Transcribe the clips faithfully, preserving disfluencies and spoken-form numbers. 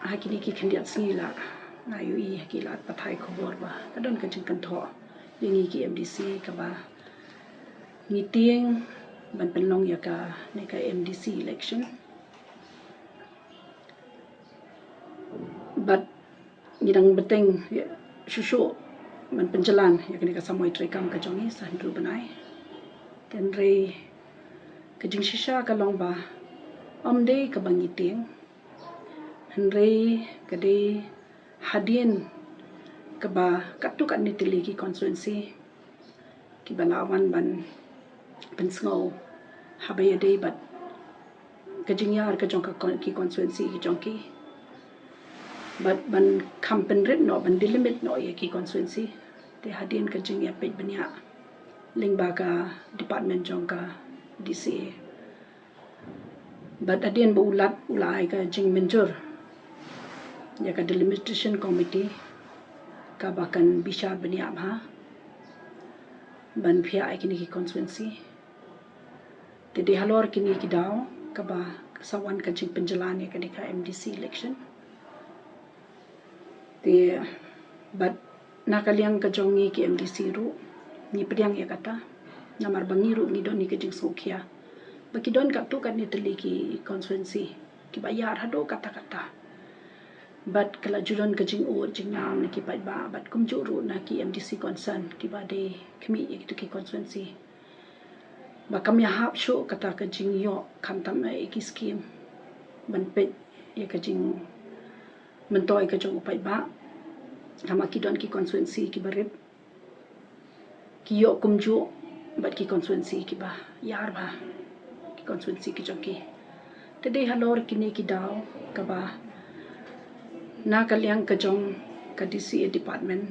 Ha kine ki khyndiat sngi la nga ïohi ha ki lad pathai khubor ba ka don ka jingkynthoh ïa ngi ki MDC kaba ngi tieng ban pynlong ïa kane ka MDC election. Bad ngi dang bteng shuh shuh ban pynjlan ïa kane ka samoi treikam ka jong ngi sa hynriew bnai. Hynrei ka jingshisha ka long ba ym dei kaba ngi tieng, hynrei ka dei hadien kaba katto katne tylli ki constituency kiba la wan ban pynsngew haba ïadei bad ka jingïar ka jong ka con-, ki constituency ki jong ki. Bad ban kham pynrit noh, ban delimit noh ïa ki constituency. Te hadien ka jingïapeit bniah lyngba ka department jong ka DCA. Bad hadien ba u Lat u la ai ka jingmynjur ïa ka delimitation committee kaba kan bishar bniah bha ban phiah ïa kine ki constituency. Te dei halor kine ki daw kaba sa wan ka jingpynjlan ïa kane ka MDC election. Te bad na ka liang ka jong ngi ki MDC ruh ngi pdiang ïa kata. Namar ba ngi ruh ngi don ïa ka jingsngewkhia ba ki don katto katne tylli ki constituency kiba ïar haduh katta katta. Bad ka la ju don ka jingud jingngam na ki paidbah bad kumjuh ruh na ki MDC concern kiba dei khmih ïa kito ki constituency. Ba kam ïahap shuh kata ka jingïoh khamtam ïa ki skim ban peit ïa ka jingmyntoi ka jong u paidbah. Namar ki don ki constituency kiba rit, ki ïoh kumjuh bad ki constituency kiba ïar bha, ki constituency ki jong ki. Te dei halor kine ki daw kaba na ka liang ka jong ka DCA department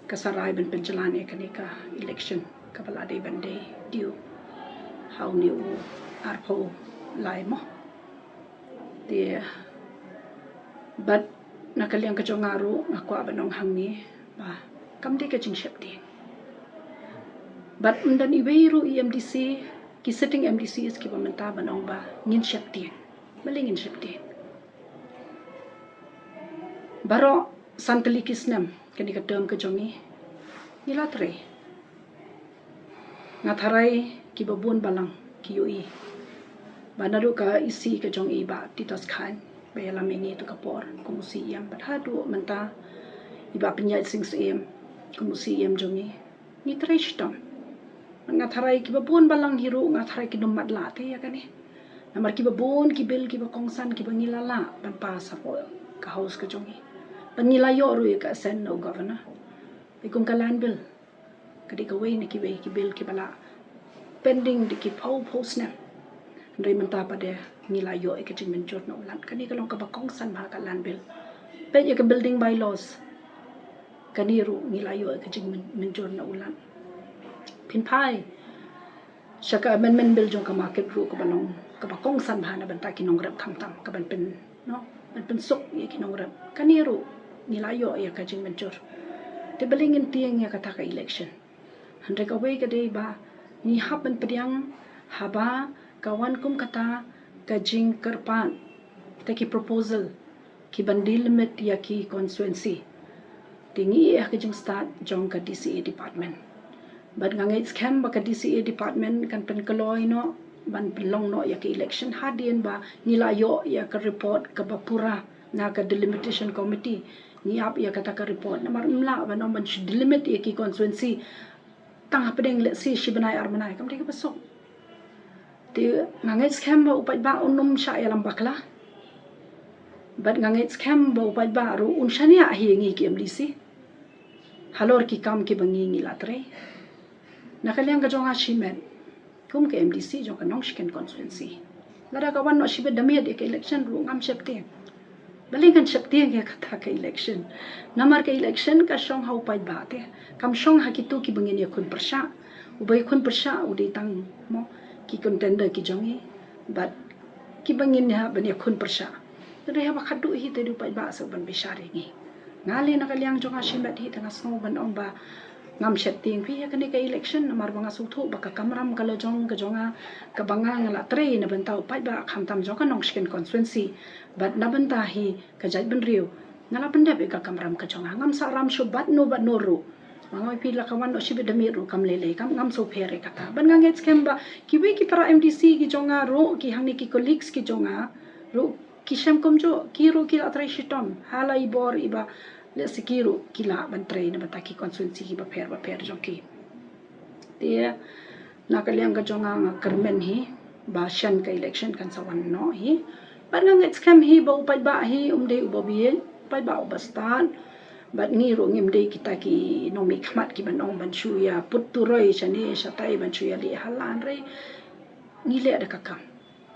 ka sa rai ban pynjlan ïa kane ka election kaba la dei ban dei due ha une u arphew lai mo. Te bad na ka liang ka jong nga ruh nga kwah ban ong hangne ba kam dei ka jingsheptieng. Bad ym don iwei ruh i MDC, ki sitting MDCs kiba mynta ban ong ba ngin sheptieng. Balei ngin sheptieng? Baroh san tylli ki snem kane ka term ka jong ngi, ngi la trei. Nga tharai kiba bun balang ki ïohi ba naduh ka EC ka jong i Bah Titos Chyne ba ïalam ïa ngi tu ka por kum u CEM bad haduh mynta i Bah Pynïaid Sing Syiem kum u CEM jong ngi, ngi trei shitom. Nga tharai kiba bun balang hi ruh nga tharai kin ym matlah te ïa kane. Namar kiba bun ki bill kiba kongsan kiba ngi la lah ban pass hapoh ka House ka jong ngi, ban ngi la ïoh ruh ïa ka assent na u Governor. Kum ka Land Bill ka dei kawei na kiwei ki bill kiba la pending da ki phew phew snem. Hynrei mynta pat de ngi la ïoh ïa ka jingmynjur na u Lat. Kane ka long kaba kongsan bha, ka Land Bill. Peit ïa ka Building Bylaws, kane ruh ngi la ïoh ïa ka jingmynjur na u Lat. Phin phai sha ka Amendment Bill jong ka market ruh kaba long kaba kongsan bha na bynta ki nongrep khamtam, kaban pyn, no, ban pynsuk ïa ki nongrep. Kane ruh ngi la ïoh ïa ka jingmynjur. Te balei ngin tieng ïa kata ka election? Hynrei kawei ka dei ba ngi hap ban pdiang haba ka wan kum kata ka jingkyrpad, kata ki proposal kiban delimit ïa ki constituency. Te ngi ïa ka jingstad jong ka DCA department. Bad nga ngeit skhem ba ka DCA department kan pynkloi noh ban pynlong noh ïa ka election hadien ba ngi la ïoh ïa ka report kaba pura na ka delimitation committee. Ngi ap ïa kata ka report namar ym lah ban ong ban shu delimit ïa ki constituency tang hapdeng lehse shi bnai ar bnai, kam dei kaba suk. Te nga ngeit skhem ba u paidbah un ym shah ïalam bakla. Bad nga ngeit skhem ba u paidbah ruh un shaniah hi ïa ngi ki MDC halor ki kam kiba ngi ngi la trei. Na ka liang ka jong nga shimet kum ka MDC jong ka Nongshken constituency, lada ka wan noh shibit da miet ïa ka election ruh ngam sheptieng. Balei ngan sheptieng ïa kata ka election? Namar ka election ka shong ha u paidbah te, kam shong ha kito kiba ngin ïakhun pyrshah. Uba ïakhun pyrshah u dei tang, mo, ki contender ki jong ngi bad kiba ngin ïa ban ïakhun pyrshah. Te dei haba khadduh hi te dei u paidbah sa u ban bishar ïa ngi. Nga lei na ka liang jong nga shimet hi te nga sngew ban ong ba ngam shet tieng phi ha kane ka election, namar ba nga sngewthuh ba ka kamram ka la jong ka jong nga, kaba nga nga la trei na bynta u paidbah khamtam jong ka Nongshken constituency, bad na bynta hi ka jaitbynriew. Nga la pyndep ïa ka kamram ka jong nga, ngam sah ram shuh bad no bad no ruh. Ba nga ong ïa phi, la ka wan noh shibit da miet ruh kam lei lei, kam, ngam sngewpher ïa kata. Bad nga ngeit skhem ba kiwei ki para M D C ki jong nga ruh, ki hangne ki colleagues ki jong nga ruh, ki shem kumjuh, ki ruh ki la trei shitom ha la i bor iba lehse ki ruh ki lah ban trei na bynta ki constituency kiba pher bapher jong ki. Te na ka liang ka jong nga, nga kyrmen hi ba shen ka election kan sa wan noh hi. Bad nga ngeit skhem hi ba u paidbah hi um dei uba bieit, u paidbah uba stad. Bad ngi ruh ngim dei kita ki nongmihkhmat kiban ong ban shu ïa put turoi shane shatai, ban shu ïa leh halan re. Ngi leh da ka kam.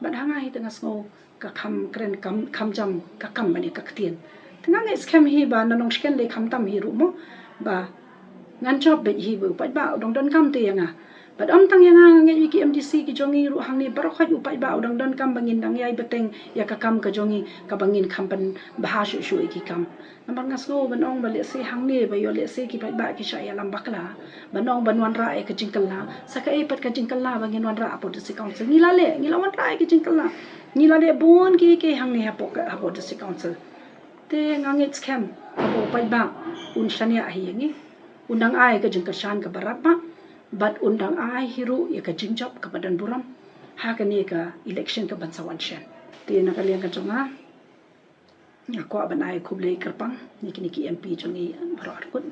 Bad ha nga hi te nga sngew ka kham kren, kam, kham jam ka kam bad ïa ka ktien. Te nga ngeit skhem hi ba na Nongshken lei khamtam hi ruh mo, ba ngan jop beit hi ba u paidbah u dang donkam te ïa nga. Bad ym tang ïa nga, nga ngeit ïa ki M D C ki jong ngi ruh hangne baroh khoit u paidbah u dang donkam ba ngin dang ïai bteng ïa ka kam ka jong ngi, kaba ngin kham pynbha shuh shuh ïa ki kam. Namar nga sngew ban ong ba lehse hangne ba ïoh lehse ki paidbah ki shah ïalam bakla ban ong ban wanrah ïa ka jingkylla. Sa kaei pat ka jingkylla ba ngin wanrah hapoh District Council? Ngi la leh, ngi la wanrah ïa ka jingkylla. Ngi la leh bun kiei kiei hangne hapoh ka, hapoh District Council. Te nga ngeit skhem ba u paidbah un shaniah hi ïa ngi. Un dang ai ka jingkyrshan kaba radbah bad un dang ai hi ruh ïa ka jingjop kaba don burom ha kane ka election kaban sa wan shen. Te na ka liang ka jong nga, nga kwah ban ai khublei kyrpang ïa kine ki M P jong ngi baroh arngut,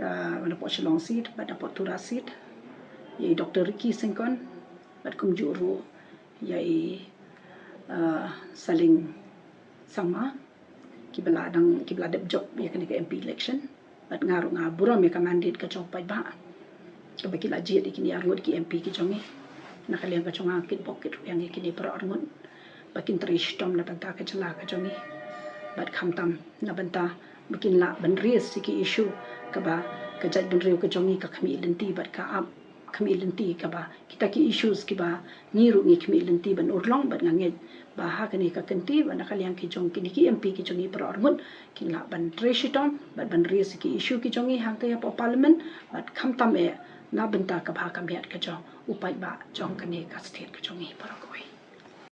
ah, napoh Shillong seat bad napoh Tura seat, ïa i Doctor Ricky Syngkon bad kumjuh ruh ïa i, ah, Saleng Sangma, kiba la dang, kiba la dep jop ïa kane ka M P election. Bad nga ruh nga burom ïa ka mandate ka jong u paidbah kaba ki la jied ïa kine arngut ki M P ki jong ngi. Na ka liang ka jong nga, kit bok kit rwiang ïa kine baroh arngut ba kin trei shitom na bynta ka jylla ka jong ngi, bad khamtam na bynta ba kin lah ban raise ïa ki issue kaba ka jaitbynriew ka jong ngi ka khmih lynti bad ka ap khmih lynti, kaba kita ki issues kiba ngi ruh ngi khmih lynti ban urlong. Bad nga ngeit ba ha kane ka kynti, ba na ka liang ki jong kine ki M P ki jong ngi baroh arngut kin lah ban trei shitom bad ban raise ïa ki issue ki jong ngi hangta hapoh Parliament, bad khamtam eh na bynta ka bha ka miat ka jong u paidbah jong kane ka state ka jong ngi baroh kawei.